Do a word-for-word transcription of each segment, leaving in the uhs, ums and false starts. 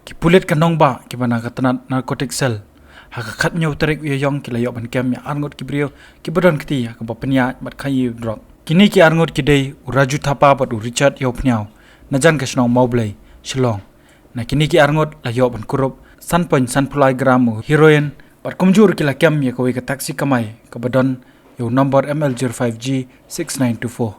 Ki pulit ka nongbah kiba na ka tnat Narcotic Cell ha ka khathynñiew tarik u Ïaïong ki la ïoh ban kem ïa arngut ki briew kiba don kti ha kaba pynïaid bad khaïi drok. Kine ki arngut ki dei u Raju Thapa bad u Richard Ïawphniaw na jan ka shnong Mawblei, Shillong. Na kine ki arngut la ïoh ban kurup san point san phew lai gram u heroin bad kumjuh ki la kem ïa kawei ka taxi kamai kaba don ïa u nombor M L zero five G six nine two four.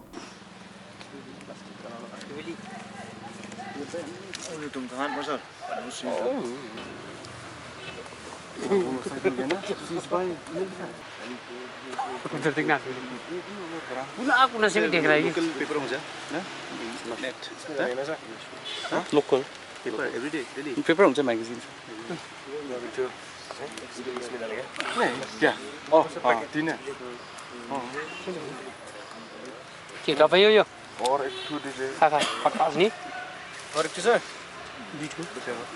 Local paper, everyday, daily. Paper hong magazine. Kya? Oh, हाँ, तीन है। हाँ। Ki ka pa yo yo. और एक ठो दीजिए। Kha kha. Ni? और एक ठो सर।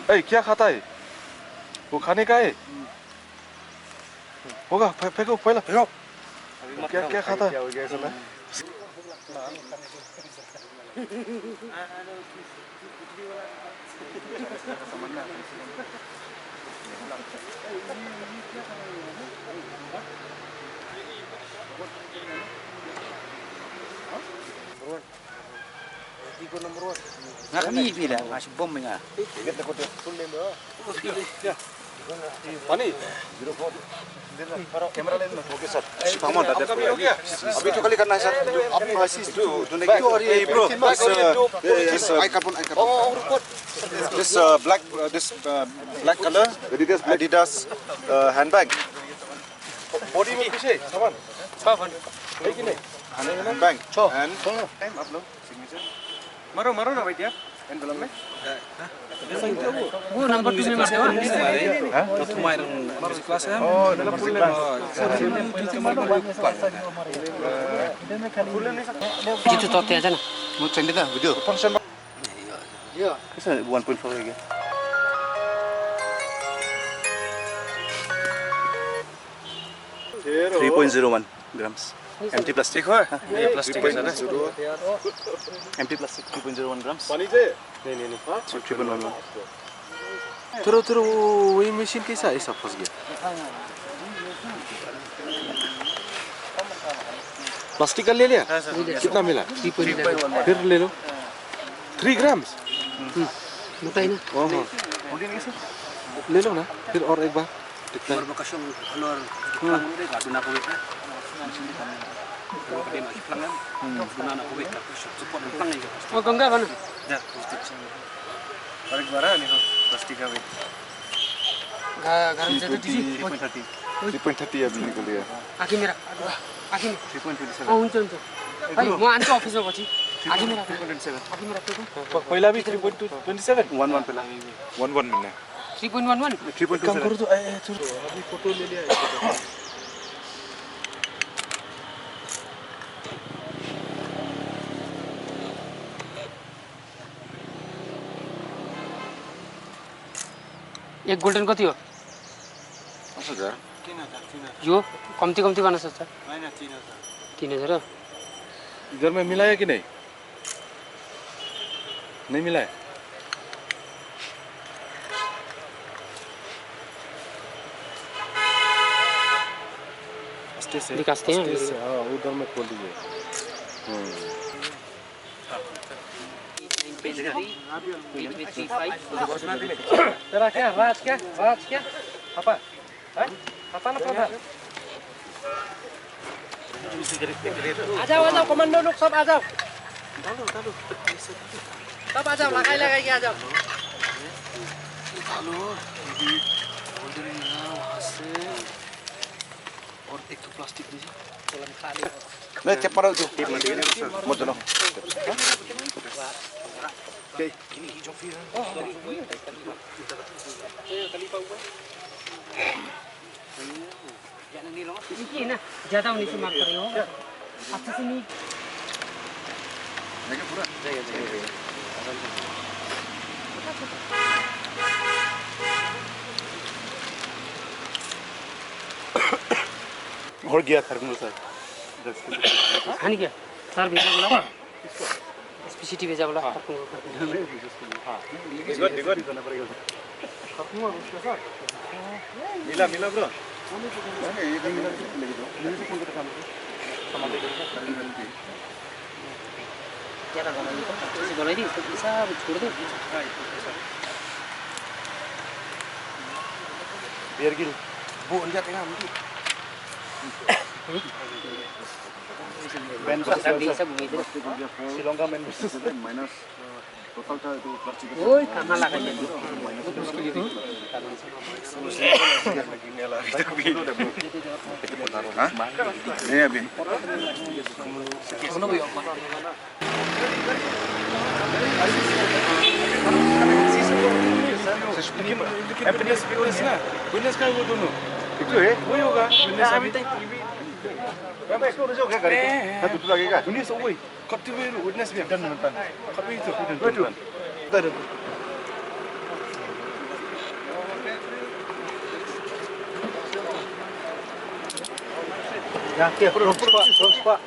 ए, क्या खाता है? वो खाने का है? होगा, फे-, फेंको पहला। फेंको। क्या, क्या खाता है? Nga kami pila, nga si bom nga. पानी? कैमरा लेन में। Okay sir. सामान डाल दे। अभी तो खाली करना है सर। आप ऐसे दो, दो नहीं। क्यों? अरे ब्रो, बस, uh, yes, I carbon, I carbon. This, uh, black, uh, this, uh, black colour Adidas, Adidas, uh, handbag. Body में पीछे सामान। सामान। है कि नहीं? हैंडबैग। छो। एंड टाइम आप लोग सिग्नेचर। मारो, मारो ना भाई, क्या? एनवेलप में। वो नंबर टू में मारते हो? हाँ? तो तुम्हारे म्यूजिक क्लास है? ओ, नंबर क्लास। कितु तो ते जाना। मुझे चंडी था, वीडियो। फंक्शन। कैसे वन पॉइंट फ़ोर हो गया? Three point zero one grams. Empty plastic. देखो, ये प्लास्टिक है sir. Empty plastic, three point zero one grams. पानी से? नहीं, नहीं, नहीं। हाँ? Three point one one. तेरे, तेरे वो, वही मशीन कैसा ऐसा फंस गया? प्लास्टिक का ले लिया? हाँ, सर। कितना मिला? Three point one. फिर ले लो। Three grams? हम्म, मोटा ही ना। ओहो। ले लो ना, फिर और एक बार। कितना? Mar bakasong halor kiplang, udah ka duna ko wait na. Kalau ka duna kiplang kan, duna na ko wait ka, support kiplang aja. Oh, ganga kan? Ya, plastik. Balik barang ni, plastik ka wait. Ga-, garam jatuh di sini. Three point thirty. Three point thirty अभी निकल गया। आगे मेरा, आगे, आगे में। Three point twenty seven. हाँ, हुन्छ, हुन्छ। भाइ, म आउँछु अफिसमा पछि। आगे मेरा। Three point twenty seven. आगे मेरा, त्यो पनि। प-, पहिला भी three point twenty seven? One one पहिला। वन वन मिलने। Three point one one? Three point twenty seven. काम करो तो, ए, ए, थोड़ा। अभी फोटो ले लिया है। एक गोल्डन कति हो? पाँच हजार। तीन हजार, तीन हजार। यो कम्ती कम्ती बनाउँछ सर। होइन, तीन हजार। तीन हजार हो? इधर में मिलाया कि नहीं? नहीं मिलाया। आस्ते से, दिखाते हैं। आस्ते से, हाँ, उधर में खोल दीजिए। हम्म। तेरा क्या? राज क्या? राज क्या? पापा? हैं? पापा ना पापा? आ जाओ, आ जाओ, कमांडो लोग सब आ जाओ। सब आ जाओ, लगाई लगाई के आ जाओ। और एक तो प्लास्टिक दीजिए। नहीं, चप्पल रख दो। मत लो। ये ना, ज़्यादा होने से माफ करें हो। अच्छा से नहीं। और गया खरगोन सर। हाँ, नहीं गया। सर, भैया बोला। सीसीटीवी जा वाला। हाँ। देखो, देखो। मिला, मिला, ब्रो। क्या लगा भाई? इसे बोला ही नहीं, इसको ऐसा छोड़ दो। Bear Grylls. वो उनका देखा हम भी। Ben सब, सब, सब वही थे। Shillong का Ben। Minus। Total ta itu plastik. Oi, kama la ka jeng. Ha? Iya, Bin. Witness, witness na. Witness ka wo dono. Itu, eh? Wo yoga. Witness abhi tak. Kami isko rujo kya karenge? Hai, tu lagega. Witness wo. Kottu witness bhi. Kottu itu. Ya, ya, terus, Pak, terus, Pak.